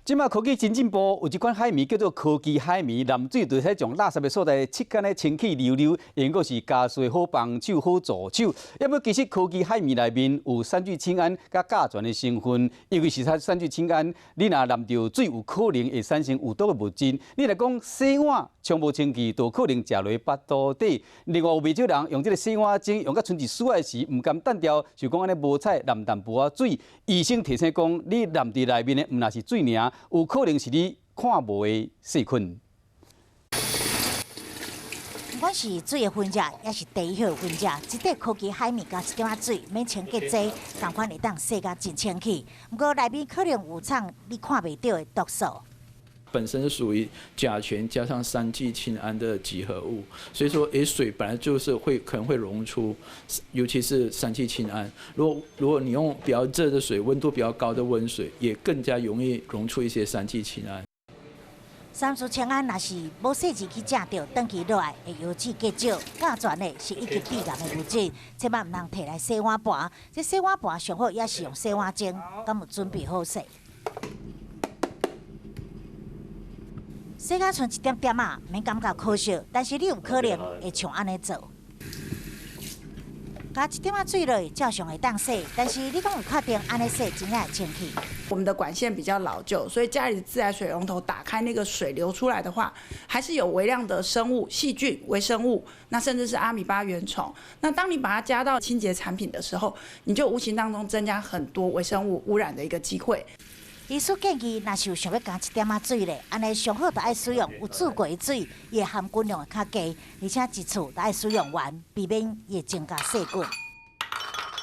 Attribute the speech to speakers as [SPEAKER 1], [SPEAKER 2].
[SPEAKER 1] 這馬科技真進步，有一款海綿叫做科技海綿，淋水就會使將垃圾的所在拭甲呢清氣溜溜，會閣是家私的好幫手、好助手。猶過其實科技海綿內面有三聚氰胺佮甲醛的成分，尤其是它三聚氰胺，你若淋著水，有可能會產生有毒的物質。你若講洗碗沖無清氣，就可能食落腹肚底。另外有袂少人用這个洗碗精用甲賰一絲仔時，毋甘單調，就講按呢無彩淋淡薄仔水。醫生提醒講，你淋佇內面的毋但是水爾，有可能是你看無的細菌。
[SPEAKER 2] 不管是水的分子，抑是茶葉的分子，這塊科技海綿佮一點仔水，免清潔劑，仝款會當洗甲真清氣。毋過內面可能有藏你看袂著的毒素。
[SPEAKER 3] 本身是屬於甲醛加上三聚氰胺的集合物，所以說，水本來就是會可能會溶出，尤其是三聚氰胺。如果你用比較熱的水，溫度比較高的溫水，也更加容易溶出一些三聚氰胺。
[SPEAKER 2] 三聚氰胺若是無細緻去食著，長期落來會腰子結石。甲醛的是一級致癌的物質，千萬毋通提來洗碗盤。這洗碗盤上好也是用洗碗精，敢有準備好洗？洗甲賰一點點仔，免感覺可惜，但是你有可能會像按呢做。加一點仔水落去，照常會當洗，但是你敢有確定按呢洗真正會清氣？
[SPEAKER 4] 我們的管線比較老舊，所以家裡的自來水龍頭打開那個水流出來的話，還是有微量的生物、細菌、微生物，那甚至是阿米巴原蟲。那當你把它加到清潔產品的時候，你就無形當中增加很多微生物污染的一個機會。
[SPEAKER 2] 醫師建議，若是有想欲加一點仔水咧，按呢上好就愛使用有注過的水，伊的含菌量會較低，而且一次就愛使用完，避免伊會增加細菌。